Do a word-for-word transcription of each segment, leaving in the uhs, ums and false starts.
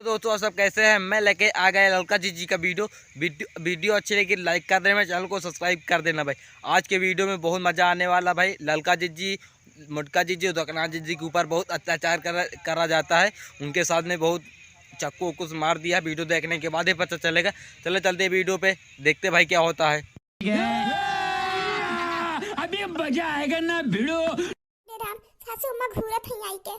तो दोस्तों, आप सब कैसे हैं? मैं लेके आ गया ललका जिज्जी का वीडियो। वीडियो, वीडियो अच्छी लगी, like कर देना, channel को subscribe कर देना भाई। आज के वीडियो में बहुत मज़ा आने वाला भाई। ललका जिज्जी, मोटका जिज्जी और दकना जिज्जी के ऊपर बहुत अत्याचार करा, करा जाता है। उनके साथ में बहुत चक्कू उक्कू से मार दिया। वीडियो देखने के बाद ही पता चलेगा। चलो चलते हैं वीडियो पे, देखते भाई क्या होता है। अभी मजा आएगा ना भिड़ो। रे राम, सासू अम्मा घूरत हई आई के।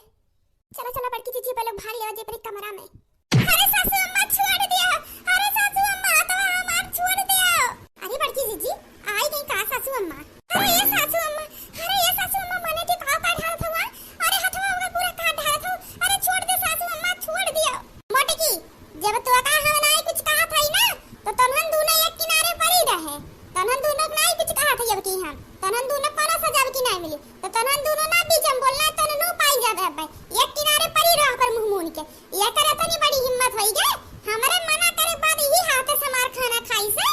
चला, चला, बड़की जीजी, पहले भान लेवा जे अपने कमरा में। अरे सासू अम्मा, छोड़ दिया। अरे सासू अम्मा, हाथवा हमार छोड़ दिया। अरे बड़की जीजी, आई गई का सासू अम्मा? अरे ये सासू अम्मा, अरे ये सासू अम्मा, मने के का का ढालत हवा? अरे हथवा ओकर पूरा का ढालत हवा? अरे छोड़ दे सासू अम्मा, छोड़ दिया। मोटकी, जब तोका हम नाई कुछ कहत हई ना, तो तनहन दूनो एक किनारे परी रहे। तनहन दूनो के नाई कुछ कहत हई अब की हम। तनहन दूनो कोनो सजा अब की नाई मिली। तो तनहन दूनो ना बीच में बोलना, तनहन पाई जाबे अब। एक किनारे परी रह पर मुंह मून के। ये करे तनी बड़ी हिम्मत होई गे। हमरे मना करे बाद यही हाथ से हमार खाना खाई से।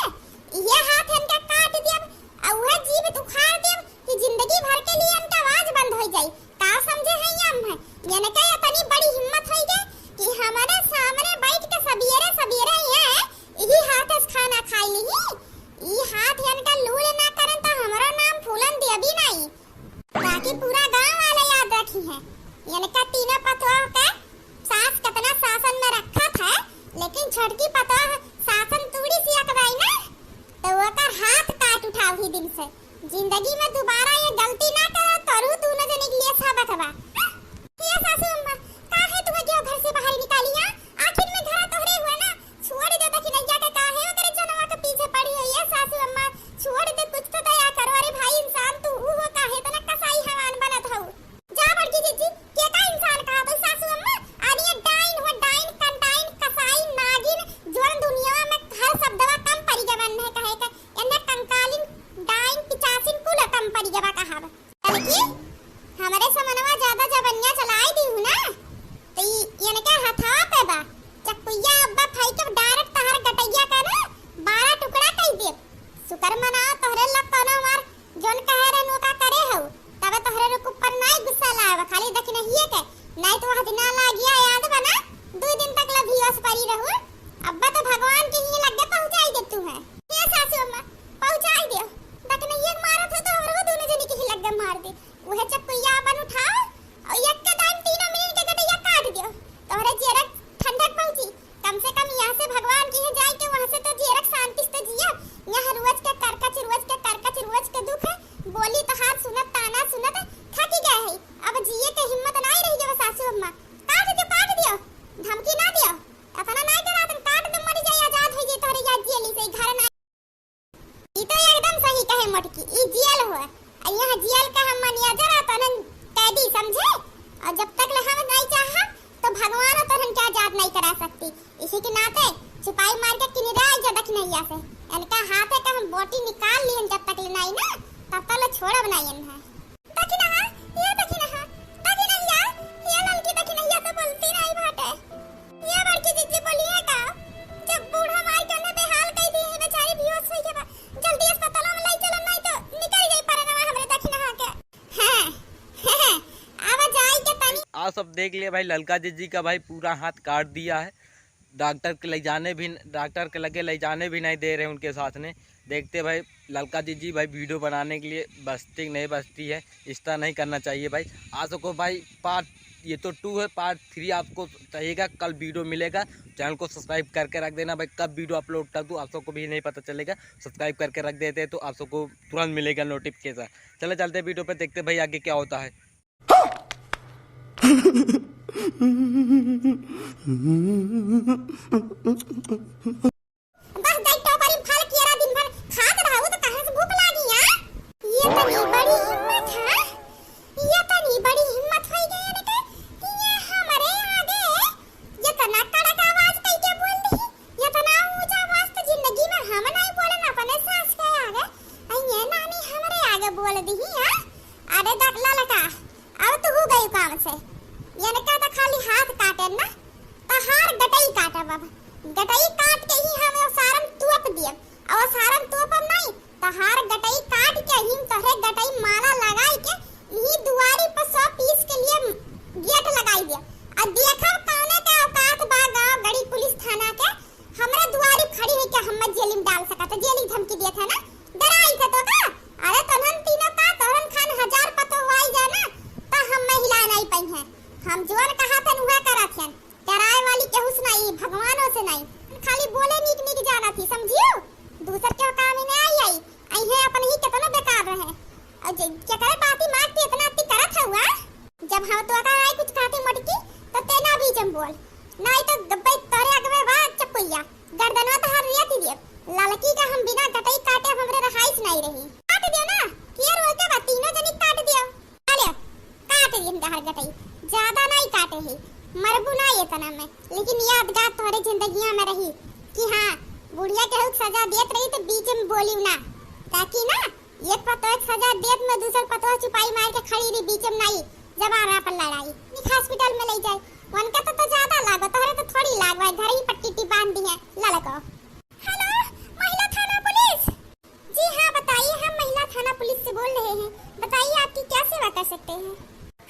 ये हाथ इनका काट दियब, और वह जीभ उखाड़ दियब कि जिंदगी भर के लिए इनका आवाज बंद हो जाई। का समझे हैं ये हम हैं? इनके इतनी बड़ी हिम्मत होई गे कि हमारे सामने बैठ के सबेरे सबेरे ये यही हाथ से खाना खाई ली। ई हाथ इनका लूल ना करन तो हमारा नाम फूलन देवी नहीं, ताकि पूरा गांव वाले याद रखी हैं। इनका तीनों पतोह के सास कितना शासन में रखत है, लेकिन छोटकी पतोह शासन तूड़ी सी अकबाई ना, तो ओकर हाथ काट उठाओ ही दिन से। जिंदगी में दोबारा ये गलती ना करो, तोरू दोनों जने के लिए सबक बा। ये सासू अम्मा, काहे तुम्हें क्यों घर से बाहर निकाली, हाँ? आखिर में घर तोहरे हुआ ना, छोड़ दे दखिनैया के, काहे ओकरे जनवा के पीछे पड़ी हो? ये सासू अम्मा, छोड़ दे, कुछ तो दया करो। अरे भाई इंसान तू हो, काहे इतना कसाई हवान बनत हऊ? जा बड़की जीजी, के का इंसान कहा तो सासू अम्मा, अरे ये डाइन हो, डाइन, कंटाइन, कसाई, नागिन, जोन दुनिया में हर शब्दवा कम पड़ी गवन है कहे के, एन्ने कंकालिन, डाइन, पिचासिन कुल कम पड़ी गवा कहाब। बल्कि हमरे समनवा ज्यादा जबनिया चलाई दी हूँ ना, तो ई इनके हथवा पे बा। चक्कुइया अब्बा फाई के direct तहार गटैया का ना बारह टुकड़ा कई देब। शुक्र मनाओ तोहरे लोग कौनो हमार जोन कहे रहन ओका करे हऊ, तबे तोहरे लोग ऊपर नाई गुस्सा लावे, खाली दखिनहिए के। नाई तो वह दिना लागिया याद बना, दू दिन तक ला भीवस परी रहू। अब्बा तो भगवान के ही लग्गे पहुँचाई दे तू है। ये सासू अम्मा, पहुँचाई दे। दखिनहिए के मारत हो तो हमरो दोनों जनी के ही लग्गे मार दे। उहे चक्कुइया अपन उठाओ और यक्के दाम तीनों मिलिन के गटैया काट दियो। तोहरे जियरक ठंडक पहुँची। कम से कम यहाँ से भगवान की है जाए के वहाँ से तो जियरक शांति से तो जिया। यहाँ रोज के करकच, रोज के करकच, रोज के दुख है। बोली तोहार सुनत, ताना सुनत थकी गए है। अब जिए के हिम्मत नाई रही गए सासू अम्मा। काट दियो, काट दियो। धमकी ना दियो। अतना नाई डरा तुम काट दो, मरी जाए, आजाद हो जाए तोहरे याद जेली से, घर ना ई तो एकदम सही कहे मोटकी, ई जेल हो। आ यहाँ जेल का हम manager आ तोहन कैदी समझे। और जब तक ले हम नहीं चाहा तो भगवान तोहन के आजाद नहीं करा सकती। इसी के नाते सिपाही मार के किनी रह जा दखिनैया से। इनका हाथ है कि हम बोटी निकाल लिहन जब तक ले नहीं ना, तब तक ले छोड़ब नहीं इन्हें। दखिनहा, ये दखिनहा, दखिनहिया, ये ललकी दखिनहिया तो बोलती नहीं बाटे। ये बड़की जिज्जी बोलिए का, जब बूढ़ा माई के उन्हें बेहाल कई दी है, बेचारी बेहोश होई गई बा, जल्दी अस्पताल में ले चलो, नहीं तो निकल जाई परनवा हमरे दखिनहा के। हाँ, आवा जाई के तनी। आप सब देख लिए भाई, ललका जिज्जी का भाई पूरा हाथ काट दिया है। डॉक्टर के ले जाने भी, डॉक्टर के लगे ले जाने भी नहीं दे रहे उनके साथ ने। देखते भाई, ललका जिज्जी भाई वीडियो बनाने के लिए बचती नहीं बचती है, इस तरह नहीं करना चाहिए भाई। आप सबको भाई part, ये तो two है, part three आपको चाहिएगा, कल वीडियो मिलेगा। Channel को subscribe करके रख देना भाई, कब वीडियो upload कर दूँ आप सबको भी नहीं पता चलेगा। Subscribe करके रख देते हैं तो आप सबको तुरंत मिलेगा notification। चले चलते हैं वीडियो पे, देखते हैं भाई आगे क्या होता है। बस जाई टोकरी फल केरा दिन भर खात रहू तो कहाँ से भूख लागी, हाँ? ये तनी बड़ी हिम्मत है, ये तनी बड़ी हिम्मत होई गई इनके कि ये हमरे आगे ये तना कड़क आवाज कई के बोल दी, ये तना ऊंचा आवाज तो जिंदगी में हम नहीं बोलन अपने सास के आगे, आ ये नानी हमरे आगे बोल दी, हाँ? अरे दक ललका, अब तो हो गई काम से। इनका तो खाली हाथ काटे ना, तहार गटई काटब अब। गटई काट के ही हम ओसारन तोप दियब। और ओसारन तोपब नहीं, तहार गटई काट के ही तोहरे गटई माला लगाई के यही दुआरी पर शो पीस के लिए गेट लगाई दियब। और देखब कौने के औकात बा गाँव बोले नीक नीक जाना थी, समझियो? दूसर के काम ही नहीं आई आई। आई है अपन ही कितना बेकार रहे। और जे-, केकरे बाती मारती इतना अति करत हउआ? जब हम तो अगर आई कुछ कहती मोटकी, तो ते ना बीच में बोल। नहीं तो गब्बे तोरे आगे में बा चपुइया। गर्दनवा तो हर रिया थी दिए। ललकी का हम बिना गटई काटे हमरे रहाइश नहीं रही। काट दियो ना, किया रोके बा तीनों जनी काट दियो। अरे, काट दिहन तहार गटई, ज्यादा नाई काटे ही, मरबू ना ये तना में, लेकिन यादगार तोहरे जिंदगिया में रही कि हाँ, बुढ़िया केहू के सजा देत रही तो बीच में बोली ना, ताकि ना एक पतोह के सजा देत में दूसर पतोह चुपाई मार के खड़ी रही बीच में नाई, जबाना पर लड़ाई। निक हॉस्पिटल में ले जाए, उनका तो, तो ज्यादा लागो, तोहरे तो थोड़ी लागो है, घर ही पर टीटी बांध दी है, ललको। हेलो, महिला थाना पुलिस। जी हाँ, बताइए, हम महिला थाना पुलिस से बोल रहे हैं। बताइए, आपकी क्या सेवा कर सकते हैं?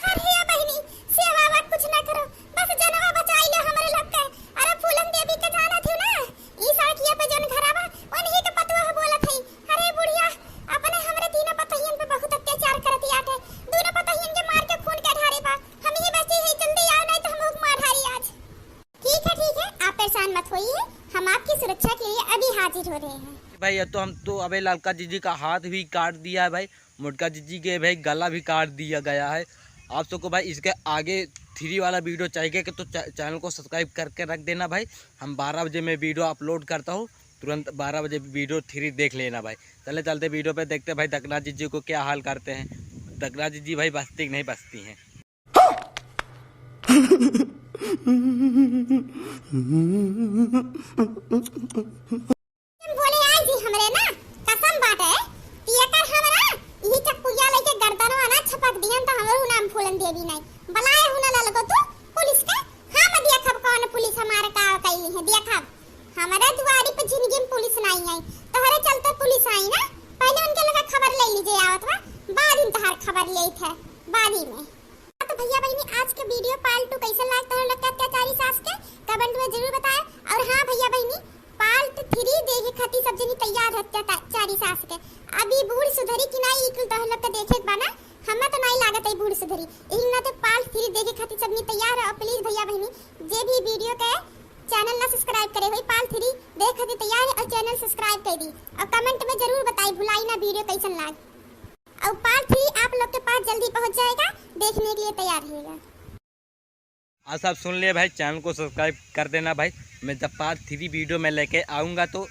अरे या बहिनी, सेवा वेवा कुछ ना करो, बस जनवा बचाई लो हमरे लोग के। अरे फूलन देवी के जाना थी ना, ई सड़किया पे जौन घरा बा, उन्हीं के पतवा बोलत हई। अरे बुढ़िया, अपने हमरे तीनों पतहियन पे बहुत अत्याचार करत आटे। दोनों पतहियन के मार के खून के ढारे बा। हम ही बची है, जल्दी आओ, नहीं तो हम लोग मार ढारी आज। ठीक है, ठीक है, आप परेशान मत होइए, हम आपकी सुरक्षा के लिए अभी हाजिर हो रहे हैं। भाई, ये तो हम तो, अबे ललका जीजी का हाथ भी काट दिया है भाई, मोटका जीजी के भाई गला भी काट दिया गया है। आप सबको भाई इसके आगे थ्री वाला वीडियो चाहिए कि तो चा-, चैनल को सब्सक्राइब करके रख देना भाई। हम बारह बजे में वीडियो अपलोड करता हूँ, तुरंत बारह बजे वीडियो थ्री देख लेना भाई। चले चलते वीडियो पे देखते हैं भाई दकना जीजी को क्या हाल करते हैं। दकना जीजी भाई बचती कि नहीं बचती हैं। बोले आई जी हमरे ना कसम बाटे कि अगर हमरा इही चपुइया लेके गर्दनवा ना छपक दिहन तो हमरो नाम फूलन देवी नहीं। बलाए हूँ ना ललको तू पुलिस के। हम देखब कौन पुलिस हमारे का कैली है, देखब। हमरे दुआरी पे जिंदगी में पुलिस नहीं आई, तोहरे चलते पुलिस आई ना। पहले उनके लगे खबर ले लीजिए आवत बा, बाद में तोहार खबर लेत है, बाद ही में। तो भैया बहिनी, आज के वीडियो पार्ट टू कैसन लाग तोहर लोग के अत्याचारी सास के कमेंट में जरूर बताए। और हाँ भैया बहिनी, पार्ट थ्री देखे खातिर सब जनी तैयार रहते अत्याचारी सास के। अभी बूढ़ सुधरी कि नहीं, ई कुल तोहर लोग के देखे के बा ना। हमें तो नहीं लागत है बूढ़ सुधरी, इही ना तो पार्ट थ्री देखे खातिर सब जनी तैयार है। और प्लीज भैया बहिनी, जे भी वीडियो के चैनल ना सब्सक्राइब करे होई, पार्ट थ्री देखे खातिर तैयार है और चैनल सब्सक्राइब कर दी। और कमेंट में जरूर बताई, भुलाई ना वीडियो कैसन लाग। और पार्ट थ्री आप लोग के पास जल्दी पहुंच जाएगा, देखने के लिए तैयार रहिएगा। आज आप सुन लिए भाई, चैनल को सब्सक्राइब कर देना भाई। मैं जब पार्ट थ्री वीडियो में लेके आऊँगा तो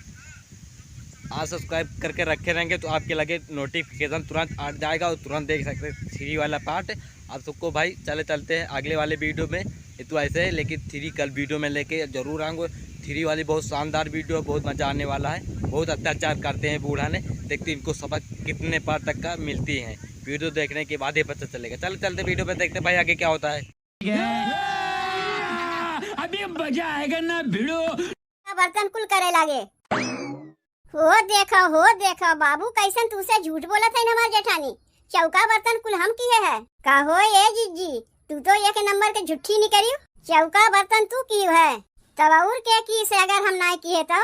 आप सब्सक्राइब करके रखे रहेंगे तो आपके लगे नोटिफिकेशन तुरंत आ जाएगा और तुरंत देख सकते हैं थ्री वाला पार्ट। आप सबको भाई चले चलते हैं अगले वाले वीडियो में। ये तो ऐसे है, लेकिन थ्री कल वीडियो में लेके जरूर आऊँगा। थ्री वाली बहुत शानदार वीडियो, बहुत मज़ा आने वाला है। बहुत अत्याचार करते हैं बूढ़ा ने, देखते इनको सबक कितने पार्ट तक का मिलती है। वीडियो देखने के बाद ही पता चलेगा। चल चलते वीडियो पे देखते हैं भाई आगे क्या होता है। अभी मजा आएगा ना भिड़ो। बर्तन कुल करे लागे। हो देखो, हो देखो, बाबू कैसन तू से झूठ बोलत है हमार जेठानी। चौका बर्तन कुल हम किहे है। का हो ए जीजी, तू तो एक नंबर के झूठी निकरियो। चौका बर्तन तू कियो है, तब और के की से अगर हम नाय किहे तो?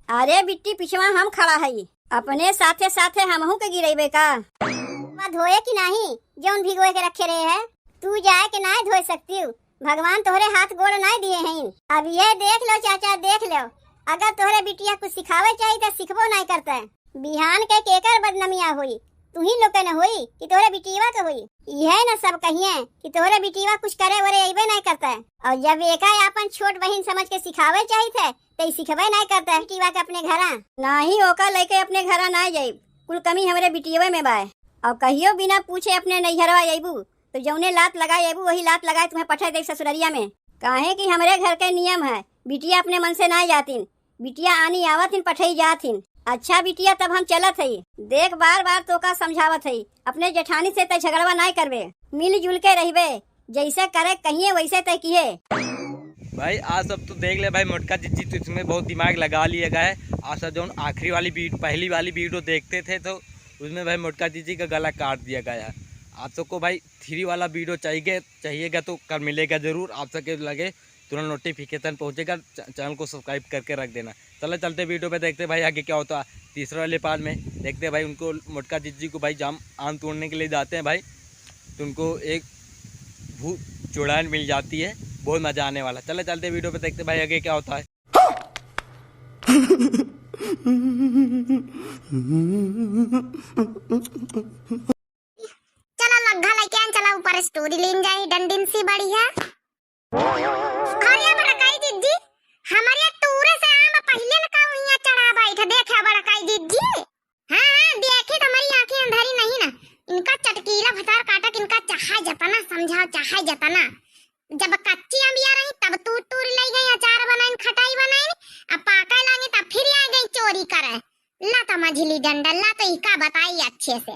अरे बिट्टी, पिछवा हम खड़ा हई, अपने साथे साथे हमहू के गिरेबे का? बा धोए कि नाही, जौन भिगोए के रखे रहे है? तू जाए के नाही धोए सकती हूँ, भगवान तोहरे हाथ गोड़ नाही दिए हैं। अब ये देख लो चाचा, देख लो, अगर तोहरे बिटिया कुछ सिखावे चाही तो सिखबो नाही करते। बिहान के केकर बदनमिया होई, तू ही लोग के न होई कि तोहरे बिटिया के होई। यह न सब कहिए कि तोहरे बिटिया कुछ करे वरे अइबे नाही करते। और जब एका आपन छोट बहिन समझ के सिखावे चाही थे, ते सिखबे नाय करता है बिटिया के अपने घरा। नाही ओका लेके अपने घरा नाय जाइब, कुल कमी हमरे बिटियवे में बाय। और कहियो बिना पूछे अपने नैहरवा अइबू, तो जौने लात लगाए अइबू, वही लात लगाए तुम्हें पठे देब ससुररिया में। काहे कि हमरे घर के नियम है, बिटिया अपने मन से नाय जातिन, बिटिया आनी आवत हिन, पठई जात हिन। अच्छा बिटिया, तब हम चलत हई। देख, बार बार तोका समझावत हई, अपने जेठानी से ते झगड़वा नाय करबे, मिलजुल के रहबे। जैसे करे कहिए वैसे तय किए। भाई आज सब तो देख ले भाई, मोटका जीजी तो इसमें बहुत दिमाग लगा लिया गया है। आज सब जौन आखिरी वाली वीड-, पहली वाली वीडियो देखते थे तो उसमें भाई मोटका जीजी का गला काट दिया गया है। आप सबको भाई थ्री वाला वीडियो चाहिए, चाहिएगा तो कल मिलेगा जरूर। आप सबके लगे तुरंत नोटिफिकेशन पहुँचेगा, च-, चैनल को सब्सक्राइब करके रख देना। चलो चलते वीडियो पे देखते भाई आगे क्या होता है। तीसरे वाले पार्ट में देखते भाई उनको मोटका जीजी को भाई जाम आम तोड़ने के लिए जाते हैं भाई, तो उनको एक भूत चुड़ैल मिल जाती है, बहुत मज़ा आने वाला। चले चलते वीडियो पे देखते भाई आगे क्या होता है। चला लग्घा लइके आन, चला ऊपर से तूरी लीन जाई डंडिन सी बढ़िया। अरे बड़काई जिज्जी, हमरे तूरे से आम पहिले न का हुइया चढ़ा बैठ, देखे बड़काई जिज्जी। हाँ, हाँ, देखी तो हमारी आँखें अंधेरी नहीं ना। इनका चटकीला भतार काटा के इनका चाहे जतना समझाओ, चाहे जतना। जब कच्ची अमिया रही तब तूर तूर लई गई, अचार बनाइन, खटाई बनाइन, अब पाके लागे तब फिर आ गई चोरी करे। ला तो मझली डंडा, ला तो इका बताई अच्छे से।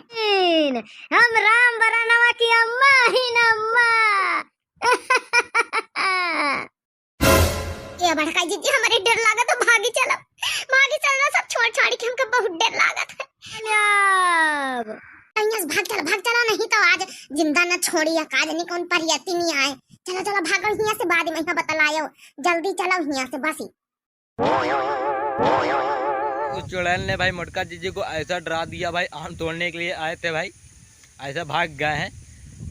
हम राम बरनवा की अम्मा ही न अम्मा। ए बड़का जिज्जी, हमरे डर लागत है, भागी चलो, भागी चलना, सब छोड़ छाड़ी के, हमके बहुत डर लागत है। अब। हियाँ से भाग चला, भाग चला, नहीं तो आज जिंदा न छोड़ी, या काज नहीं कौन परियती नहीं आए। चलो, चलो, भागो हियाँ से, बाद में यहाँ बतलायो, जल्दी चलो हियाँ से, बसी। उस चुड़ैल ने भाई मोटका जिज्जी को ऐसा डरा दिया भाई, आम तोड़ने के लिए आए थे भाई, ऐसा भाग गए हैं।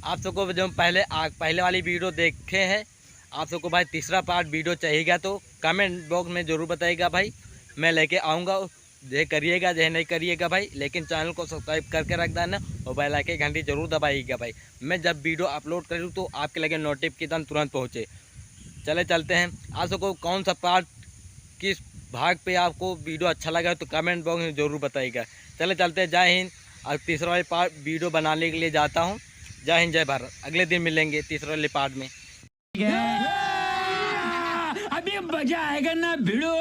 आप सबको जो पहले आ, पहले वाली वीडियो देखे हैं, आप सबको भाई तीसरा पार्ट वीडियो चाहिएगा तो कमेंट बॉक्स में ज़रूर बताइएगा भाई, मैं लेके आऊँगा। जे करिएगा जे नहीं करिएगा भाई, लेकिन चैनल को सब्सक्राइब करके रख देना और बेल आइकन घंटी जरूर दबाइएगा भाई। मैं जब वीडियो अपलोड करूँ तो आपके लगे नोटिफिकेशन तुरंत पहुँचे। चले चलते हैं, आप सबको कौन सा पार्ट किस भाग पे आपको वीडियो अच्छा लगा है तो कमेंट बॉक्स में जरूर बताइएगा। चले चलते हैं, जय हिंद। और तीसरा वाली पार्ट वीडियो बनाने के लिए जाता हूँ। जय हिंद, जय भारत, अगले दिन मिलेंगे तीसरे वाले पार्ट में। अभी मजा आएगा ना भिड़ो।